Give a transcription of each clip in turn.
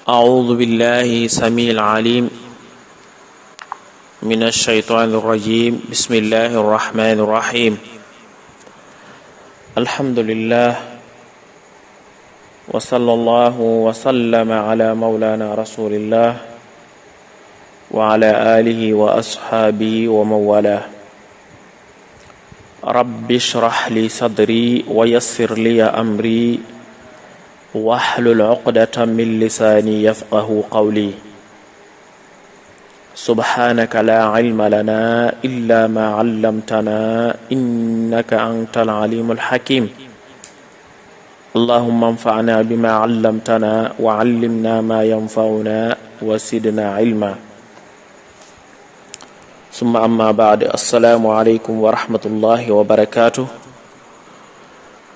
أعوذ بالله سميع العليم من الشيطان الرجيم بسم الله الرحمن الرحيم الحمد لله وصلى الله وسلم على مولانا رسول الله وعلى آله وأصحابه ومن والاه رب اشرح لي صدري ويسر لي أمري واحلل عقدة من لساني يفقه قولي سبحانك لا علم لنا إلا ما علمتنا إنك أنت العليم الحكيم اللهم انفعنا بما علمتنا وعلمنا ما ينفعنا وزدنا علما ثم أما بعد السلام عليكم ورحمة الله وبركاته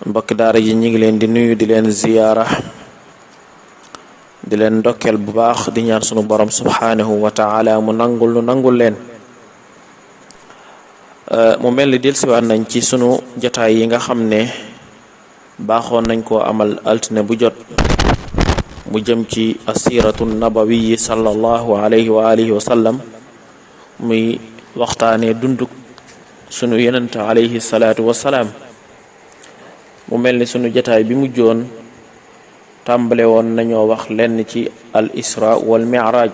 mbokk daara ji ñi ngi leen di nuyu di leen ziyaara di leen ndokkeel bu baax di ñaan sunu borom subhanahu wa ta'ala mu nangul leen mu mel ni dellusiwaat nañ ci sunu jotaay yi nga xam ne baaxoon nañ koo amal altine bu jot mu jëm ci asiratu nabawi sallallahu alayhi wa alihi wa sallam muy waxtaane dunduk sunu yonent alayhi salaatu wasalaam mu mel ni sunu jotaay bi mu joon tàmbale woon nañoo wax lenn ci al isra wal mi'raj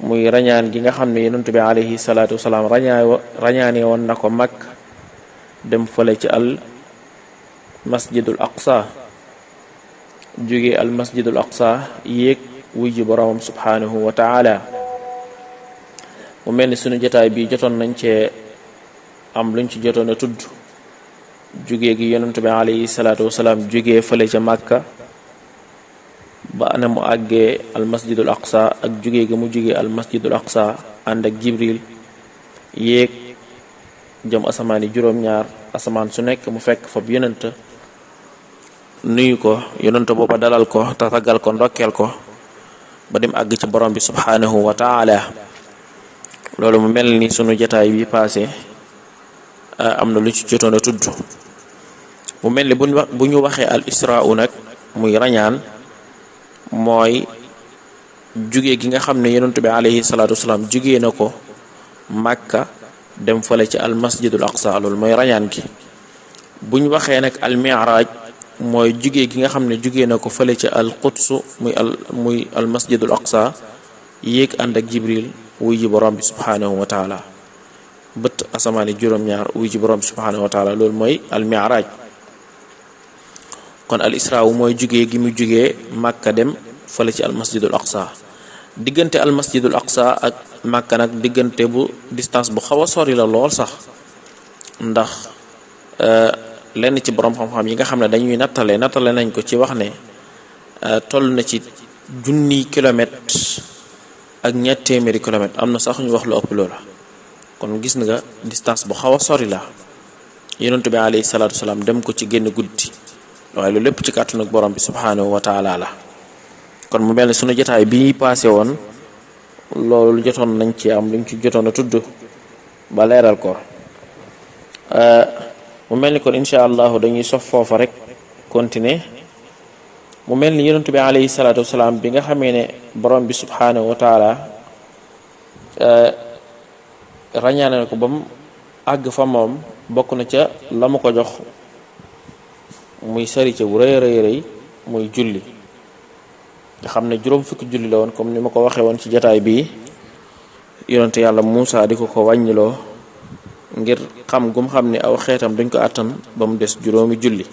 muy rañaan gi nga xam ne yonent bi alayhi salaatu wasalaam rañaane woon na ko mag dem fële ci al masjidul aqsa jóge al masjidul aqsa yéeg wuy ji boroomam subhanahu wa ta'ala mu mel ni sunu jotaay bi jotoon nañ cee am luñ ci jotoon a tudd jóge gi yonent bi alayhi salaatu wasalaam jóge fële ca Makka ba ana mu àggee al masjidul aqsa ak jóge gi mu jóge al masjidul aqsa ànd ak Jibril yéeg jëm asamaani juróom-ñaar asamaan su nekk mu fekk fa yonent nuyu ko yonent booba dalal ko tatagal ko ndokkeel ko ba dem àgg ci borom bi subhanahu wa ta'ala loolu mu mel ni sunu jotaay bi passé am na lu ci jotoon a tudd mu mel ni bu ñu waxee al israa nag muy rañaan mooy jóge gi nga xam ne yonent bi alayhi salaatu wasalaam jóge na ko Makka dem fale ci al masjidul aqsa loolu mooy rañaan gi bu ñu waxee nag al mi'raj mooy jóge gi nga xam ne jóge na ko fale ci al quds muy al masjidul aqsa yéeg ànd ak Jibril wuy ji borom bi subhanahu wa taala bët asamaani juróom-ñaar wuy ji borom bi subhanahu wa taala loolu mooy al mi'raj kon al isra mooy jóge gi mu jóge Makka dem fale ci al masjidul aqsa diggante al masjidul aqsa ak Makka nag diggante bu distance bu xaw a sori la lool sax ndax lenn ci borom xam-xam yi nga xam ne dañuy nattale nañ ko ci wax ne toll na ci 1000 kilomètres ak 200 kilomètres am na sax ñu wax lu ëpp loola kon gis nga distance bu xaw a sori la yonent bi alayhi salaatu wasalaam dem ko ci génn guddi waaye loolu lépp ci kàttanu borom bi subhanahu wa taala la kon mu mel ne sunu jotaay bi passé woon loolu jotoon nañ ci am luñ ci jotoon a tudd ba leeral ko mu mel ni kon incha allahu dañuy sof foofa rek continuer mu mel ni yonent bi alayhi salaatu wasalaam bi nga xamee ne borom bi subhanahu wa taala rañaane ko ba mu àgg fa moom bokk na ca la mu ko jox muy sarica bu rëy muy julli nga xam ne juróom fukki julli la woon comme ni ma ko waxee woon ci jotaay bii yonente yàlla Muusa di ko wàññiloo ngir xam gum xam ne aw xeetam duñ ko àttan ba mu des juróomi julli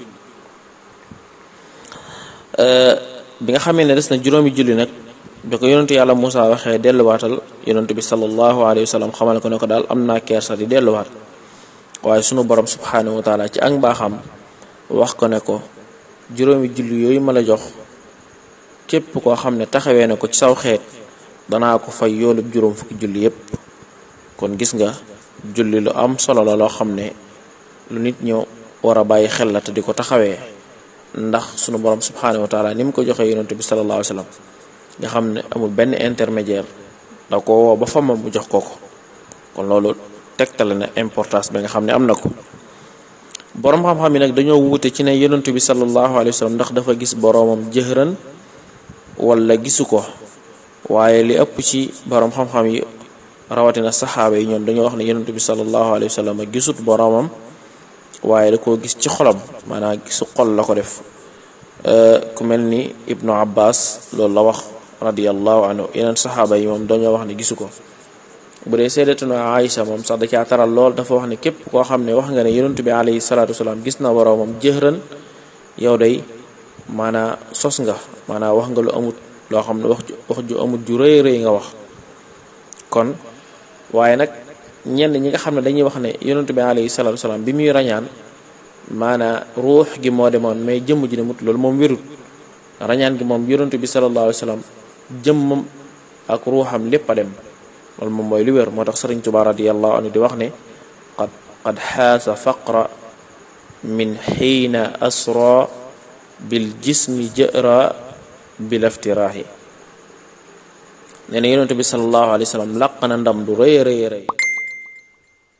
bi nga xamee ne des na juróomi julli nag bi ko yonentu yàlla Muusa waxee delluwaatal yonentu bi sallallahu alayhi wa sallam xamal ko ne ko daal am naa kersa di delluwaat waaye sunu borom subhanahu wa taala ci ak mbaaxam wax ko ne ko juróomi julli yooyu ma la jox képp koo xam ne taxawee na ko ci saw xeet danaa ko fay yoolub juróom fukki julli yépp kon gis nga julli lu am solo la loo xam ne lu nit ñi war a bàyyi xel la te di ko taxawee ndax sunu borom subhanahu wa taala ni mu ko joxee yonent bi sallallahu alayhi wa sallam nga xam ne amul benn intermédiaire da ko woo ba fa moom mu jox ko kon loolu tegtale na importance bi nga xam ne am na ko borom xam-xam yi nag dañoo wuute ci ne yonent bi sallallahu alayhi wa sallam ndax dafa gis boroomam jëhran wala gisu ko, waaye li ëpp ci borom xam-xam yi rawatina saxaaba yi ñoom dañoo wax ne yonent bi sallallahu alayhi wa sallam gisut boromam, waaye da koo gis ci xolam, maanaam gisu xol la ko def. ku mel ni ibnu abbas loolu la wax radiyallahu anhu. yeneen saxaaba yi moom dañoo wax ne gisu ko. bu dee sayyidatuna Aïcha moom sax da caa taral lool, dafa wax ne képp koo xam ne wax nga ne yonent bi alayhi salaatu wasalaam gis na boromam jëhran, yow day maanaa sos nga, maanaa wax nga lu amut, loo xam ne wax ju amut ju rëy rëy nga wax. kon waaye nag ñenn ñi nga xam ne dañuy wax ne yonent bi alayhi salaatu wasalaam bi muy rañaan maanaa ruux gi moo demoon mais jëmm ji demut, loolu moom wérut. rañaan gi moom yonent bi sallallahu alayhi wasallam jëmmam ak ruuxam lépp a dem, loolu moom mooy lu wér. moo tax Sëriñ Tuubaa radiyallahu anhu di wax ne qad xaasa faqra min xiina asra bil jismi jëra bil iftiraahi. nee na yonent bi sallallahu alayhi wasallam laq na ndam du rëy rëy rëy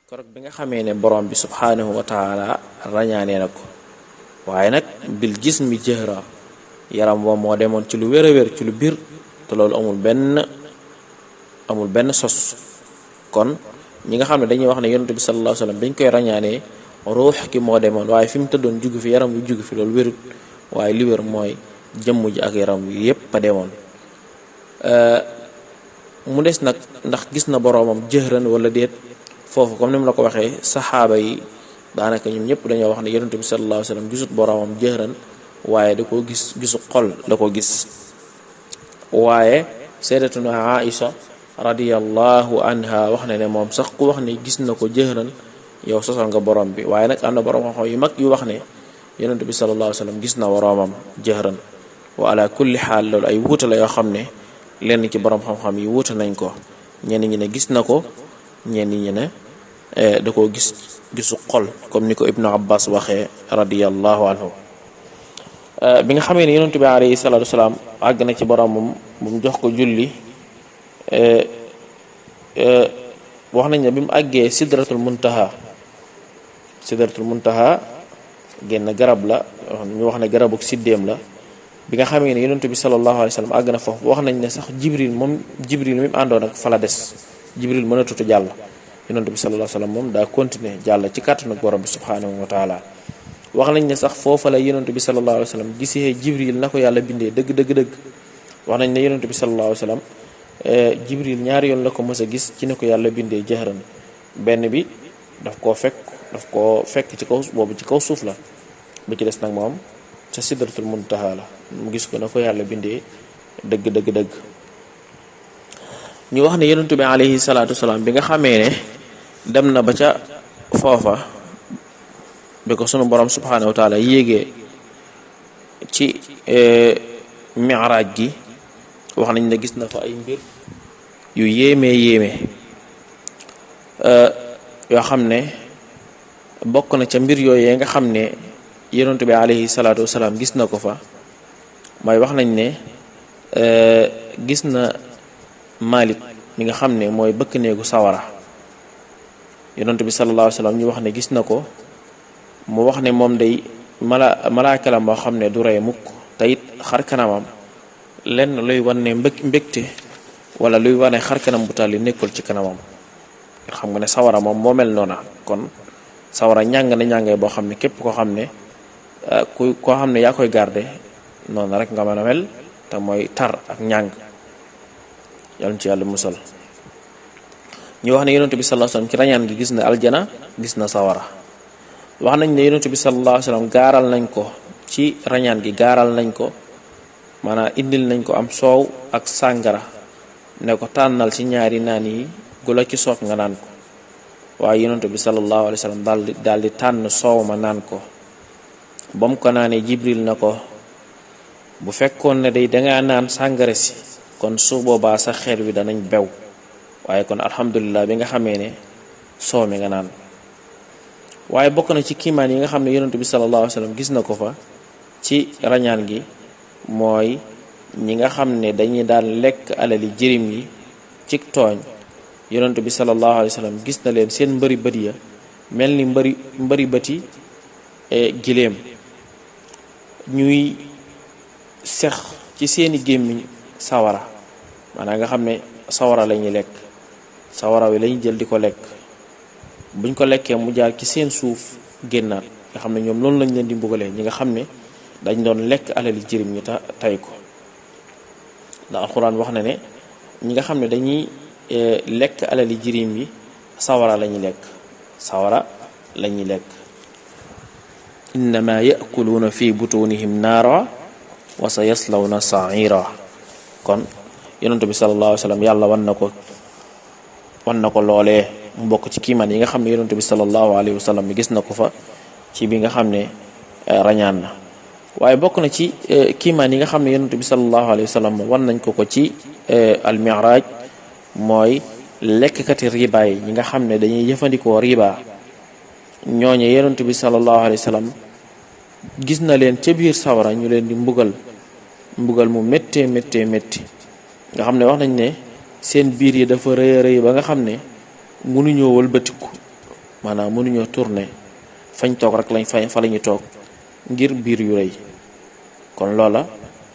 korog bi nga xamee ne borom bi subhanahu wa taala rañaanee na ko, waaye nag bil jismi jëra, yaram boobu moo demoon ci lu wér a wér, ci lu biir, te loolu amul benn sos. kon ñi nga xam ne dañuy wax ne yonent bi sallallahu alayhi wasallam dañ koy rañaanee ruux ki moo demoon, waaye fi mu tëddoon jugu fi, yaram wi jugu fi, loolu wérut. waaye li wér mooy jëmm ji ak yaram wi yépp a demoon. mu des nag ndax gis na boroomam jëhran wala déet. foofu comme ni mu la ko waxee, saxaaba yi daanaka ñoom ñëpp dañoo wax ne yonent bi sallallahu alayhi wasallam gisut boroomam jëhran, waaye da koo gis gisu xol da ko gis. waaye sayyidatuna Aïcha radiyallahu anha wax na ne moom sax ku wax ne gis na ko jëhran, yow sosal nga borom bi. waaye nag am na borom xam-xam yu mag yu wax ne yonent bi sallallahu alayhi wasallam gis na boroomam jëhran. wa ala kulli xaal loolu ay wuute la yoo xam ne lenn ci borom xam-xam yi wuute nañ ko. ñenn ñi ne gis na ko, ñenn ñi ne da koo gisu xol, comme ni ko ibnu abbas waxee radiyallahu anhu. bi nga xamee ne yonent bi alayhi salaatu wasalaam àgg na ci boromam mu jox ko julli, wax nañ ne bi mu àggee sidratul muntaha génn garab la, ñu wax ne garabuk siddéem la. bi nga xamee ne yonent bi sallallahu alayhi wasallam àgg na foofu, wax nañ ne sax jibril mi mu àndoon ak fa la des. jibril mënatutu jàll, yonent bi sallallahu alayhi wasallam moom daa continuer jàll ci kàttanu borom bi subhanahu wa taala. wax nañ ne sax foofa la yonent bi sallallahu alayhi wasallam gisee jibril na ko yàlla bindee dëgg. wax nañ ne yonent bi sallallahu alayhi wasallam jibril ñaari yoon la ko mës a gis ci ne ko yàlla bindee jëhran. benn bi daf koo fekk ci kaw boobu, ci kaw suuf la. bi ci des nag moom ca sidratul muntaha la, mu gis ko na ko yàlla bindee dëgg. ñu wax ne yonent bi alayhi salaatu wasalaam bi nga xamee ne dem na ba ca foofa, bi ko sunu borom subhanahu wa taala yéegee ci mi'raaj gi, wax nañ ne gis na fa ay mbir yu yéeme yoo xam ne bokk na ca mbir yooyee nga xam ne yonent bi alayhi salaatu wasalaam gis na ko fa. mooy wax nañ ne gis na Malik mi nga xam ne mooy bëkk néegu sawara. yonent bi sallallahu alayhi wasallam ñu wax ne gis na ko, mu wax ne moom day malaaka la moo xam ne du rey mukk, te it xar kanamam lenn luy wane mbégte wala luy wane xar kanam bu tàlli nekkul ci kanamam. xam nga ne sawara moom moo mel noona. kon sawara ñàng na ñàngee boo xam ne képp koo xam ne koo xam ne yaa koy garde noonu rek nga mën a mel, te mooy tar ak ñàng. yàlla ci yàlla musal. ñu wax ne yonent bi sallallahu alayhi wasallam ci rañaan gi gis na aljana, gis na sawara. wax nañ ne yonent bi sallallahu alayhi wasallam gaaral nañ ko ci rañaan gi, gaaral nañ ko maanaam indil nañ ko am soow ak sàngara, ne ko tànnal ci ñaari naan yi gu la ci soob nga naan ko. waaye yonent bi sallallahu alayhi wasallam daal di tànn soow ma naan ko. ba mu ko naanee jibril na ko, bu fekkoon ne day dangaa naan sàngara si, kon su boobaa sa xeet wi danañ bew, waaye kon alhamdulilah bi nga xamee ne soow mi nga naan. waaye bokk na ci kiimaan yi nga xam ne yonent bi sallallahu alayhi wasallam gis na ko fa ci rañaan gi, mooy ñi nga xam ne dañuy daan lekk alali jirim yi ci tooñ. yonent bi sallallahu alayhi wasallam gis na leen seen mbëri bët ya mel ni mbëri bëti giléem, ñuy sex ci seeni gémmiñ sawara maanaam nga xam ne sawara la ñuy lekk sawara wi lañuy jël di ko lekk buñ ko lekkee mu jaar ci seen suuf génnaat nga xam ne ñoom loolu lañ leen di mbugalee ñi nga xam ne dañ doon lekk alali jirim ñi tay ko ndax alxuraan wax na ne ñi nga xam ne dañuy lekk alali jirim yi sawara lañuy lekk sawara lañuy lekk innama yakuluuna fi butunihim naara wa sa yaslawna saira kon yonent bi sallallahu alayhi wa sallam yàlla wan na ko loolee mu bokk ci kiimaan yi nga xam ne yonent bi sallallahu alayhi wa sallam gis na ko fa ci bi nga xam ne rañaan na waaye bokk na ci kiimaan yi nga xam ne yonent bi sallallahu alayhi wa sallam wan nañ ko ci al mi'raj mooy lekkkati riba yi ñi nga xam ne dañuy jëfandikoo riba ñooñe yonent bi sallallahu alayhi wa sallam gis na leen ca biir sawara ñu leen di mbugal mu méttee métti nga xam ne wax nañ ne seen biir yi dafa rëy ba nga xam ne mënuñoo wëlbatiku maanaam mënuñoo tourner fañ toog rek fa la ñu toog ngir biir yu rëy kon loola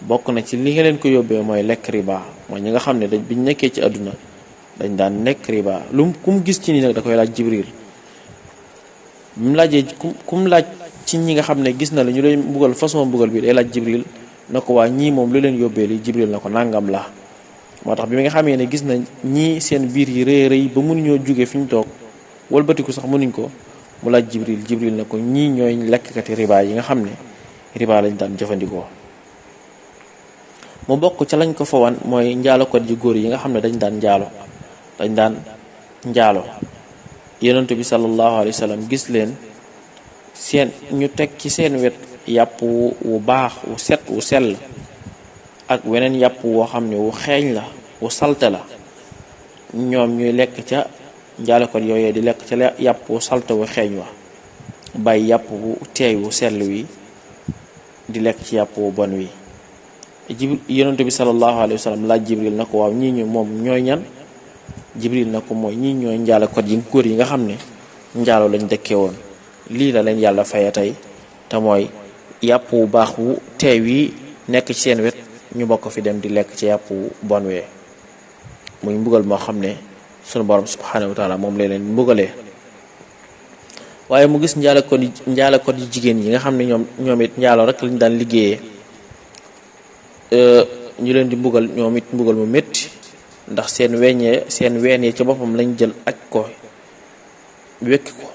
bokk na ci li nga leen ko yóbbee mooy lekk riba mooy ñi nga xam ne biñ nekkee ci àdduna dañ daan nekk riba ku mu gis ci nii nag da koy laaj Jibril bi mu laajee ku mu laaj ci ñi nga xam ne gis na la ñu leen mbugal façon mbugal bi day laaj Jibril na ko waa ñii moom lu leen yóbbee li Jibril na ko nangam la moo tax bi nga xamee ne gis na ñii seen biir yi rëy ba mënuñoo jóge fi ñu toog walbatiku sax mënuñ ko mu laaj Jibril na ko ñii ñooy lekkati riba yi nga xam ne riba lañ daan jëfandikoo mu bokk ca lañ ko fa wan mooy njaalokat yu góor yi nga xam ne dañ daan njaalo yonent bi sallallahu alayhi wa sallam gis leen seen ñu teg ci seen wet yàpp wu baax wu set wu sell ak weneen yàpp woo xam ne wu xeeñ la wu salte la ñoom ñuy lekk ca njaalokat yooyee di lekk ca yàpp wu salte wu xeeñ wa bàyyi yàpp wu teey wu sell wi di lekk ci yàpp wu bon wi yonent bi sallallahu alayhi wa sallam laaj Jibril na ko waaw ñii ñu moom ñooy ñan Jibril na ko mooy ñii ñooy njaalokat yi góor yi nga xam ne njaalo lañ dëkkee woon lii la leen yàlla faye tey te mooy yàpp wu baax wu teey wi nekk ci seen wet ñu bokk fi dem di lekk ci yàpp wu bon wee muy mbugal moo xam ne sunu borom subhanahu wa taala moom leen mbugalee waaye mu gis njaalokat yi jigéen yi nga xam ne ñoom it njaalo rek lañ daan liggéeyee ñu leen di mbugal ñoom it mbugal mu métti ndax seen ween yi ci boppam lañ jël aj ko wekki ko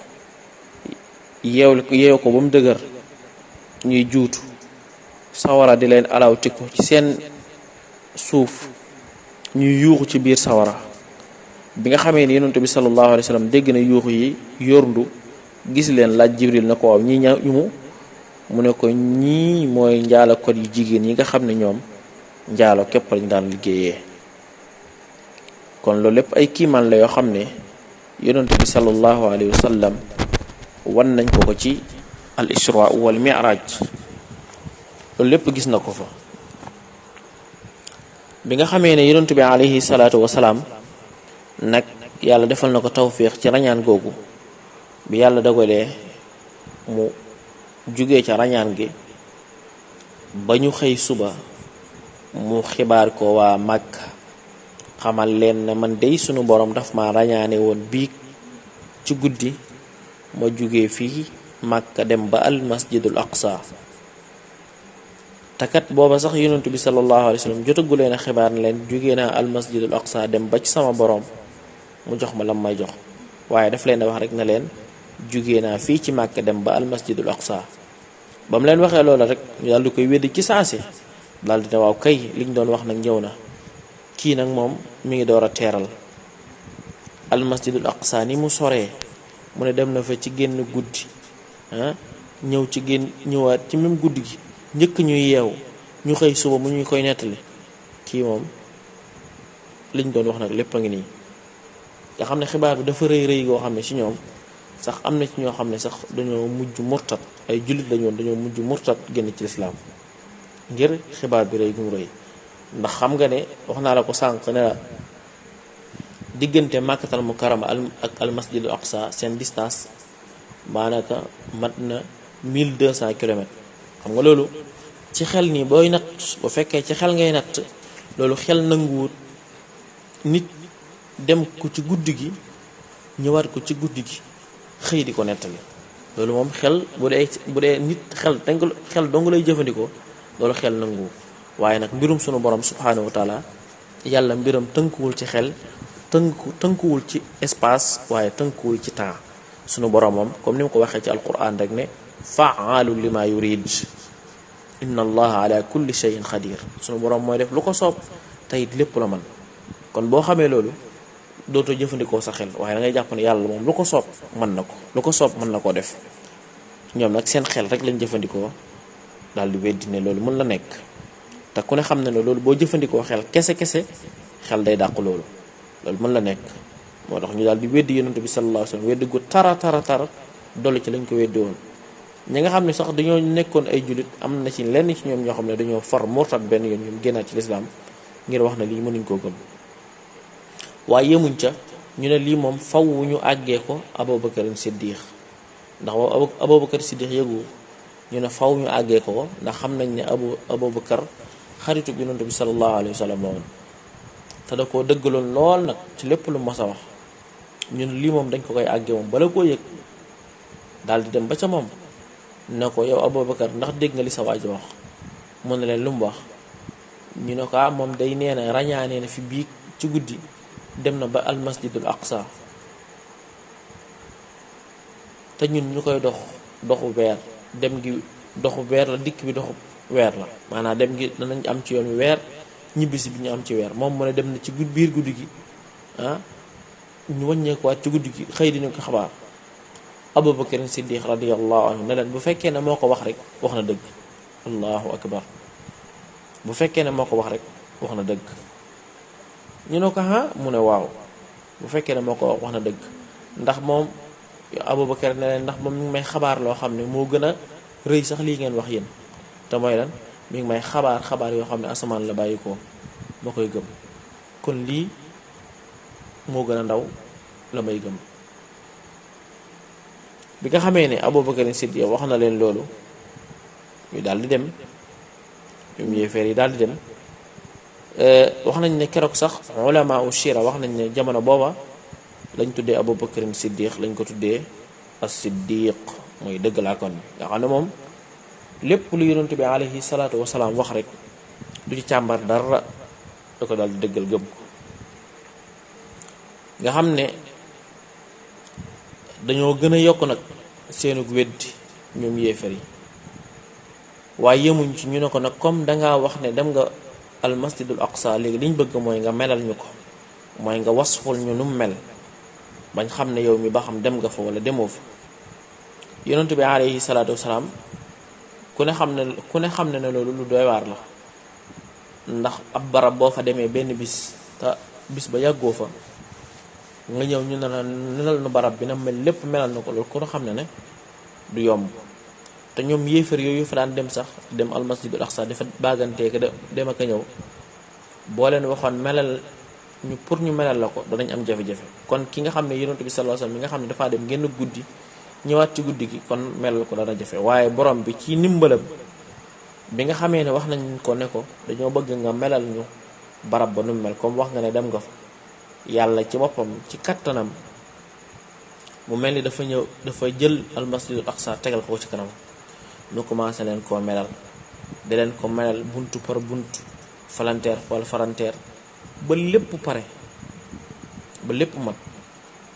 yeew ko ba mu dëgër ñuy juutu sawara di leen alawti ko ci seen suuf ñuy yuuxu ci biir sawara bi nga xamee ni yonent bi sallallahu alayhi wa sallam dégg na yuuxu yi yorndu gis leen laaj Jibril na ko waaw ñii ña mu ne ko ñii mooy njaalokat yu jigéen yi nga xam ne ñoom njaalo képp lañ daan liggéeyee kon loolu lépp ay kiimaan la yoo xam ne yonent bi sallallahu alayhi wa sallam wan nañ ko ci al isra wal mi'raj loolu lépp gis na ko fa bi nga xamee ne yonent bi alayhi salaatu wasalaam nag yàlla defal na ko tawfiix ci rañaan googu bi yàlla dogalee mu jugee ca rañaan gi ba ñu xëy suba mu xibaar ko waa Màkka xamal leen ne man dey sunu borom daf ma rañaane woon biig ci guddi ma jugee fii Màkka dem ba al masjidul aqsa takat booba sax yonent bi sallallahu alayhi wa sallam jotagu leen a xibaar ne leen jugee naa al masjidul aqsa dem ba ci sama borom mu jox ma lam may jox waaye daf leen a wax rek na leen jugee naa fii ci Màkka dem ba al masjidul aqsa ba mu leen waxee loola rek ñu daal di koy weddi ci saasi daal di ne waaw kay liñ doon wax nag ñëw na kii nag moom mi ngi door a teeral al masjidul aqsa ni mu soree mu ne dem na fa ci génn guddi ñëwaat ci même guddi gi njëkk ñuy yeew ñu xëy suba mu ñu koy nettali kii moom liñ doon wax nag lépp a ngi nii nga xam ne xibaar bi dafa rëy goo xam ne ci ñoom sax am na ci ñoo xam ne sax dañoo mujj murtat ay jullit lañu woon dañoo mujj murtat génn ci lislaam ngir xibaar bi rëy gu mu rëy ndax xam nga ne wax naa la ko sànq ne la diggante Makkatal Mukarrama ak al masjidul aqsa seen distance maanaka mat na 1200 kilomètres xam nga loolu ci xel nii booy natt bu fekkee ci xel ngay natt loolu xel nanguwut nit dem ko ci guddi gi ñëwaat ko ci guddi gi xëy di ko nettali. loolu moom xel bu dee nit xel dong lay jëfandikoo loolu xel nanguwu. waaye nag mbirum sunu borom subhanahu wa taala yàlla mbiram tënkuwul ci xel tënkuwul ci espace waaye tënkuwul ci temps. sunu borom moom comme ni mu ko waxee ci alquran rek ne fa'aalu lima yurid inna allaha ala kulli shay'in xadir. sunu borom mooy def lu ko soob te it lépp la man. kon boo xamee loolu dootoo jëfandikoo sa xel waaye da ngay jàpp ne yàlla moom lu ko soob mën na ko lu ko soob mën na koo def. ñoom nag seen xel rek lañ jëfandikoo daal di weddi ne loolu mën la nekk. te ku ne xam na ne loolu boo jëfandikoo xel kese xel day dàq loolu mën la nekk. moo tax ñu daal di weddi yonent bi sallallahu alayhi wasallam weddi gu tara dolli ci lañ ko weddi woon. ñi nga xam ne sax dañoo nekkoon ay jullit am na ci lenn ci ñoom ñoo xam ne dañoo far murtad benn yoon ñoom génnaat ci lislaam ngir wax ne lii mënuñ koo gëm. waaye yemuñ ca ñu ne lii moom faw ñu àggee ko Abubakar Siddiq ndax Abubakar Siddiq yëgu ñu ne faw ñu àggee ko ndax xam nañ ne Abubakar xaritu bi yonent bi sallallahu alayhi wasallam la woon te da koo dëggaloon lool nag ci lépp lu mas a wax. ñun lii moom dañ ko koy àggee moom bala koo yëg daal di dem ba ca moom ne ko yow Abubakar ndax dégg nga li sa waaj wax. mu ne leen lu mu wax ñu ne ko moom day nee na rañaanee na fi biig ci guddi dem na ba almasjidul aqsa te ñun ñu koy doxu weer dem gi doxu weer la dikk bi doxu weer la maanaam dem gi danañ am ci yoon wi weer ñibbisi bi ñu am ci weer. moom mu ne dem na ci biir guddi gi ñu wàññeekuwaat ci guddi gi xëy dinañ ko xabaar. Abubakar Siddiq radiyallahu anhu ne leen bu fekkee ne moo ko wax rek wax na dëgg. allahu akbar. bu fekkee ne moo ko wax rek wax na dëgg. ñu ne ko mu ne waaw bu fekkee ne moo ko wax na dëgg ndax moom Abubakar ne leen ndax moom mi ngi may xabaar loo xam ne moo gën a rëy sax lii ngeen wax yéen te mooy lan mi ngi may xabaar yoo xam ne asamaan la bàyyi ko ma koy gëm kon lii moo gën a ndaw la may gëm. bi nga xamee ne Abubakar Siddiq wax na leen loolu ñu daal di dem ñoom yéefeer yi daal di dem. wax nañ ne keroog sax ulama u shira wax nañ ne jamono booba lañ tuddee Abubakar Siddiq lañ ko tuddee as-Siddiq mooy dëgg laa kon nga xam ne moom lépp lu yonent bi alayhi salaatu wasalaam wax rek du ci càmbar dara da ko daal di dëggal gëm ko. nga xam ne dañoo gën a yokk nag seenug weddi ñoom yéefar yi waaye yemuñ ci ñu ne ko nag comme dangaa wax ne dem nga almasjidul aqsa léegi liñ bëgg mooy nga melal ñu ko mooy nga wasful ñu nu mel bañ xam ne yow mi ba xam dem nga fa wala demoo fa. yonent bi alayhi salaatu wasalaam ku ne xam ne ne loolu lu doy waar la ndax ab barab boo fa demee benn bis te bis ba yàggoo fa nga ñëw ñu ne la nelal nu barab bi na mel lépp melal na ko loolu ku ne xam ne du yomb. te ñoom yéefar yooyu fa daan dem sax dem almasjidul aqsa dafa baaganteeka dem ak a ñëw boo leen waxoon melal ñu pour ñu melal la ko danañ am jafe-jafe. kon ki nga xam ne yonent bi sallallahu alayhi wasallam mi nga xam ne dafaa dem génn guddi ñëwaat ci guddi gi kon melal ko dana jafe. waaye borom bi ci ndimbalam bi nga xamee ne wax nañ ko ne ko dañoo bëgg nga melal ñu barab ba nu mel comme wax nga ne dem nga fa yàlla ci boppam ci kattanam mu mel ni dafa jël almasjidul aqsa tegal ko ci kanam ñu commencé leen koo melal di leen ko melal buntu par buntu falanteer wala faranteer ba lépp pare ba lépp mat.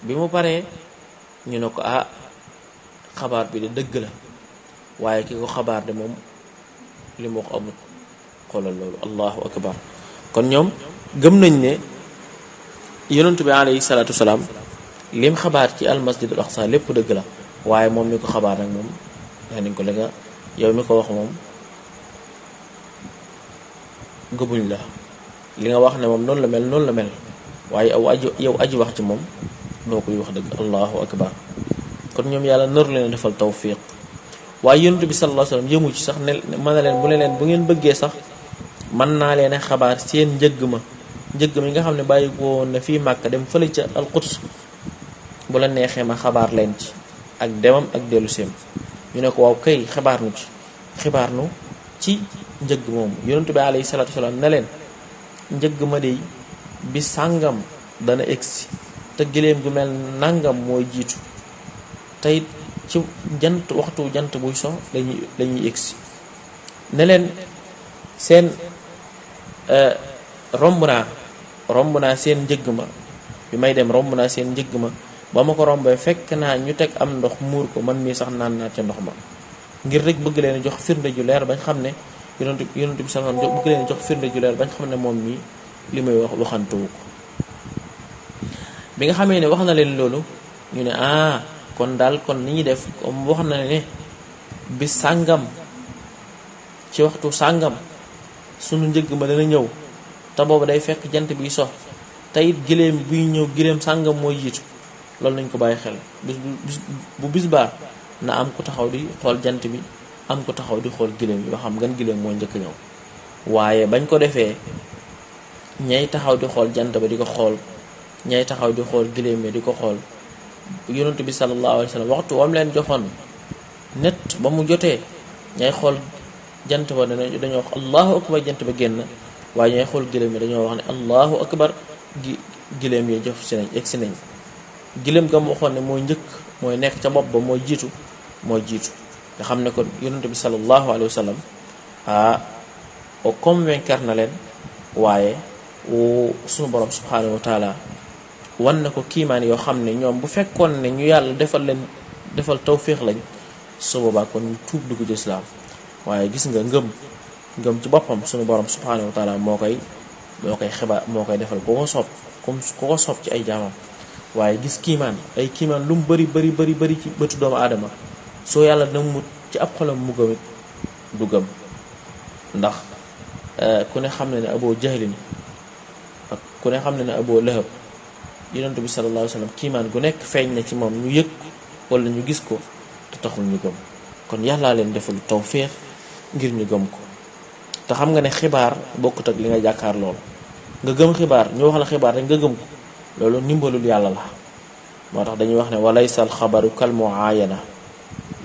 bi mu paree ñu ne ko xabaar bi de dëgg la waaye ki ko xabaar de moom li mu wax amut. xoolal loolu allahu akbar. kon ñoom gëm nañ ne yonent bi alayhi salaatu wasalaam lim xabaar ci almasjidul aqsa lépp dëgg la waaye moom mi ko xabaar nag moom nañ ko léegi yow mi ko wax moom gëbuñ la li nga wax ne moom noonu la mel waaye yow aji wax ci moom doo koy wax dëgg. allahu akbar. kon ñoom yàlla nar leen defal tawfiq. waaye yonent bi sallallahu alayhi wasallam yëmu ci sax ne mën na leen bu ne leen bu ngeen bëggee sax mën naa leen a xabaar seen njëgg mi nga xam ne bàyyi ko woon na fii Màkka dem fële ca al-Quds bu la neexee ma xabaar leen ci ak demam ak dellu seem. ñu ne ko waaw kay xibaar nu ci njëgg moomu. yonent bi alayhi salaatu wasalaam ne leen njëgg ma dey bi sàngam dana egsi te giléem gu mel nangam mooy jiitu tey ci waxtu jant buy so lañuy egsi ne leen seen romb naa seen njëgg ma bi may dem romb naa seen njëgg ma ba ma ko rombee fekk naa ñu teg am ndox muur ko man mii sax naan naa ca ndox ma ngir rek bëgg leen jox firnde ju leer bañ xam ne yonent bi sallallahu alayhi wasallam bëgg leen jox firnde ju leer bañ xam ne moom mii li may waxantuwu ko bi nga xamee ne wax na leen loolu ñu ne kon daal kon ni ñuy def comme wax na ne bi sàngam ci waxtu sàngam sunu njëgg ma dana ñëw te boobu day fekk jant bi so te it giléem buy ñëw giléem sàngam mooy jiitu loolu nañ ko bàyyi xel bu bis baa na am ku taxaw di xool jant bi am ku taxaw di xool giléem yi ba xam gan giléem mooy njëkk ñëw waaye bañ ko defee ñay taxaw di xool jant ba di ko xool ñay taxaw di xool giléem yi di ko xool yonent bi sallallahu alayhi wa sallam waxtu wam leen joxoon net ba mu jotee ñay xool jant ba dañoo wax allahu akbar jant ba génn waaye ñay xool giléem yi dañoo wax ne allahu akbar giléem yi jëf si nañ egg si nañ giléem ga mu waxoon ne mooy njëkk mooy nekk ca bopp ba mooy jiitu nga xam ne kon yonent bi sallallahu alayhi wa sallam o convaincre na leen waaye sunu borom subhanahu wa taala wan na ko kiimaan yoo xam ne ñoom bu fekkoon ne ñu yàlla defal tawféex lañ su boobaa kon ñu tuub dugg ci islaam waaye gis nga ngëm ci boppam sunu borom subhanahu wa taala moo koy defal ku ko soob comme ku ko soob ci ay jaamam waaye gis kiimaan lu mu bari ci bëtu doomu aadama soo yàlla na mut ci ab xolam mu gëmit du gëm ndax ku ne xam ne ne Abu Jahlin ak ku ne xam ne ne Abu Lahab yonent bi sallallahu alayhi wa sallam kiimaan gu nekk feeñ na ci moom ñu yëg wala ñu gis ko te taxul ñu gëm kon yàllaa leen defal tawféex ngir ñu gëm ko te xam nga ne xibaar bokkut ak li nga jàkkaar loolu nga gëm xibaar ñu wax la xibaar rek nga gëm ko loolu ndimbalul yàlla la moo tax dañuy wax ne walaysa al xabaru kal muayana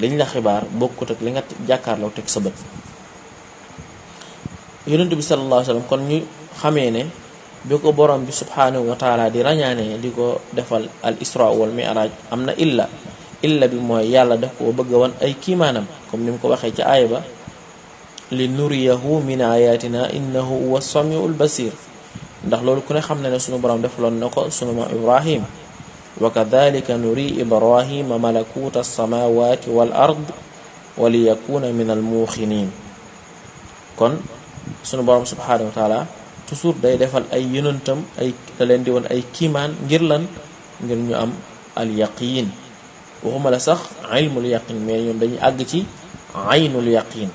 liñ la xibaar bokkut ak li nga jàkkaarloo teg sa bët yonent bi sallallahu alayhi wa sallam kon ñu xamee ne bi ko borom bi subhanahu wa taala di rañaane di ko defal al isra wal mi'raj am na illa bi mooy yàlla daf ko bëgg wan ay kiimaanam comme ni mu ko waxee ci aaya ba li nuriyahu min ayatina innahu huwa samiul basir ndax loolu ku ne xam ne sunu borom defaloon na ko sunu maam Ibrahim wa kadhalika nuri Ibrahima malakuta as-samawati wal ard wa liyakuna min al muuqinin kon sunu borom subhanahu wa taala toujours day defal ay yonentam da leen di woon ay kiimaan ngir ngir ñu am al yaqin waxuma la sax ilmul yaqin mais ñoom dañuy àgg ci aynul yaqin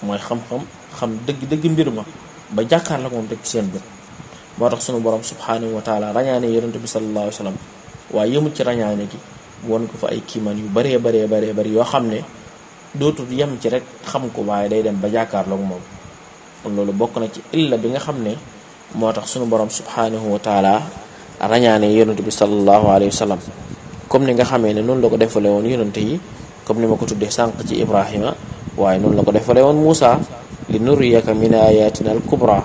mooy xam dëgg mbir ma ba jàkkaar la moom teg ci seen bët moo tax sunu borom subhanahu wa taala rañaane yonent bi sallallahu alayhi wa sallam waaye yëmul ci rañaane gi won ko fa ay kiimaan yu bari yoo xam ne dootul yem ci rek xam ko waaye day dem ba jàkkaar la moom kon loolu bokk na ci illa bi nga xam ne moo tax sunu borom subhanahu wa taala rañaane yonent bi sallallahu alayhi wa sallam comme ni nga xamee ne noonu la ko defale woon yonent yi comme ni ma ko tuddee sànq ci Ibrahima waaye noonu la ko defale woon Muusa li nuriyaka min ayatina al kubra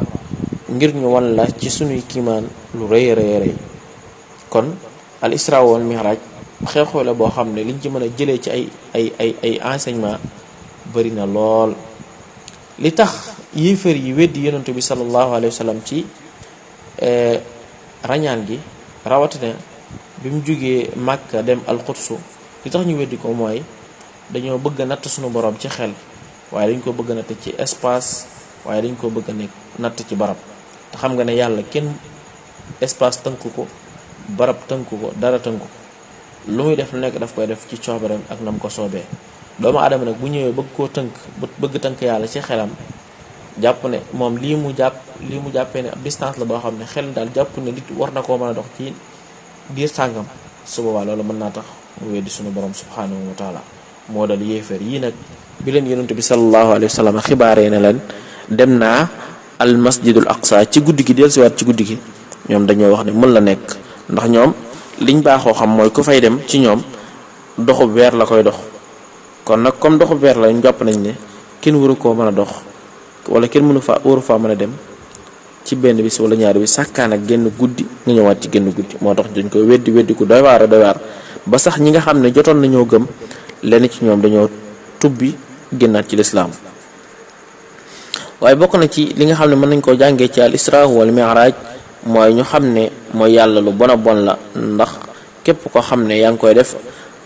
ngir ñu wan la ci sunuy kiimaan lu rëy kon al isra wal mi'raj xew-xew la boo xam ne liñ ci mën a jëlee ci ay enseignement bari na lool li tax yéefar yi weddi yonent bi sallallahu alayhi wa sallam ci rañaan gi rawatina bi mu jógee Màkka dem alxudsu li tax ñu weddi ko mooy dañoo bëgg a natt sunu borom ci xel waaye dañ ko bëgg a natt ci espace waaye dañ ko bëgg a natt ci barab te xam nga ne yàlla kenn espace tënk ko barab tënk ko dara tënk ko lu muy def lu nekk daf koy def ci coobareem ak nam ko soobee doomu aadama nag bu ñëwee bëgg tënk yàlla ci xelam jàpp ne moom lii mu jàppee ne ab distance la boo xam ne xel daal jàpp ne nit war na koo mën a dox ci diir sàngam su boobaa loolu mën naa tax mu weddi sunu borom subhanahu wa taala moo dal yéeféer yii nag bi leen yonent bi sallallahu alayhi wa sallam xibaaree ne leen dem naa al masjidul aqsa ci guddi gi dellusiwaat ci guddi gi ñoom dañoo wax ne mën la nekk ndax ñoom liñ baaxoo xam mooy ku fay dem ci ñoom doxub weer la koy dox kon nag comme doxub weer la ñu jàpp nañ ne kenn waru koo mën a dox wala kenn waru faa mën a dem ci benn bis wala ñaari bis sàkkaan ak genn guddi nga ñëwaat ci genn guddi. moo tax dañ koy weddi ku doy waar ba sax ñi nga xam ne jotoon nañoo gëm lenn ci ñoom dañoo tubbi génnaat ci lislaam. waaye bokk na ci li nga xam ne mën nañ koo jàngee ci al isra wal mi'raj mooy ñu xam ne mooy yàlla lu bon a bon la, ndax képp ko xam ne yaa ngi koy def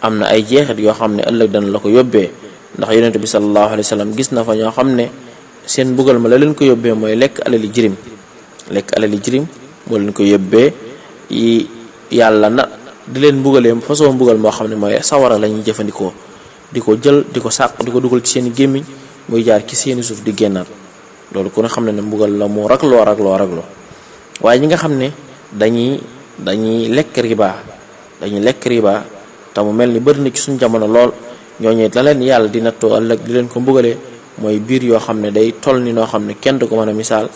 am na ay jeexit yoo xam ne ëllëg dana la ko yóbbee. ndax yonent bi sallallahu alayhi wa sallam gis na fa ñoo xam ne seen mbugal ma la leen ko yóbbee mooy lekk alali jirim moo leen ko yóbbee yi yàlla na di leen mbugalee façon mbugal moo xam ne mooy sawara la ñuy jëfandikoo di ko jël di ko sàq di ko dugal ci seeni gémmiñ muy jaar ci seeni suuf di génnaat. loolu ku ne xam ne mbugal la mu ragloo waaye ñi nga xam ne dañuy lekk riba te mu mel ni bëri na ci suñ jamono lool, ñooñu la leen yàlla di nattoo ëllëg di leen ko mbugalee mooy biir yoo xam ne day toll ni noo xam ne kenn du ko mën a misaal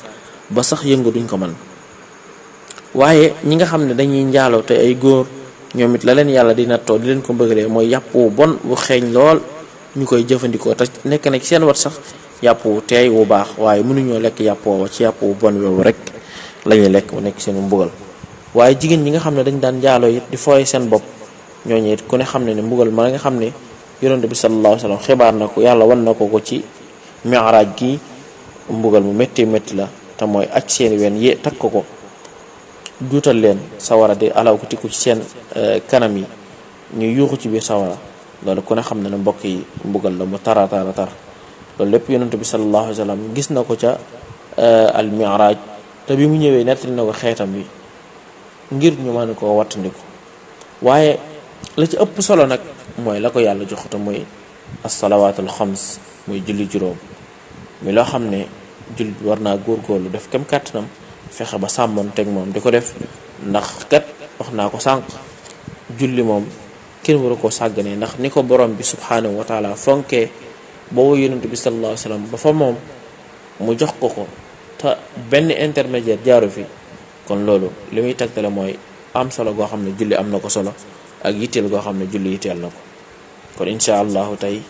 ba sax yëngu duñ ko mën. waaye ñi nga xam ne dañuy njaaloo te ay góor, ñoom it la leen yàlla di nattoo di leen ko mbugalee mooy yàpp wu bon wu xeeñ lool ñu koy jëfandikoo te nekk na ci seen wat sax yàpp wu teey wu baax, waaye mënuñoo lekk yàpp woowa ci yàpp wu bon woowu rek lañuy lekk mu nekk seen mbugal. waaye jigéen ñi nga xam ne dañ daan njaaloo it di fooye seen bopp, ñooñu it ku ne xam ne mbugal ma nga xam ne yonent bi sallallahu alayhi wa sallam xibaar na ko, yàlla wan na ko ci mi'raaj gi, mbugal mu métti la te mooy aj seeni ween takk ko juutal leen sawara di alaw ko tikku ci seen kanam yi ñu yuuxu ci biir sawara. loolu ku ne xam ne mbokk yi mbugal la mu tar loolu lépp yonent bi sallallahu alayhi wa sallam gis na ko ca al mi'raaj te bi mu ñëwee nettali na ko xeetam bi ngir ñu mën koo wattandiku. waaye la ci ëpp solo nag mooy la ko yàlla jox te mooy as-salawaatul xams, muy julli juróom, mi loo xam ne jullit war naa góorgóorlu def kem kàttanam fexe ba sàmmoon teg moom di ko def, ndax kat wax naa ko sànq julli moom kenn waru koo sàgganee, ndax ni ko borom bi subhaanahu wa taala fonkee boobu yonent bi sallallahu alayhi wa sallam ba fa moom mu jox ko te benn intermédiaire jaaru fi. kon loolu li muy tegtale mooy am solo goo xam ne julli am na ko solo ak yitteel goo xam ne julli yitteel na ko. kon incha allahu tey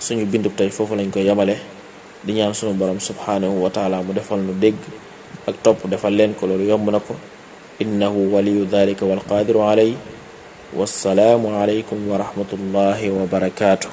suñu bindub tey foofu lañ koy yemale, di ñaan suñu borom subhaanahu wa taala mu defal nu dégg ak topp defal leen ko, loolu yomb na ko. innahu waliyu dhalika wal qadiru alayhi. wassalaamu alaykum wa rahmatullahi wa barakaatuh.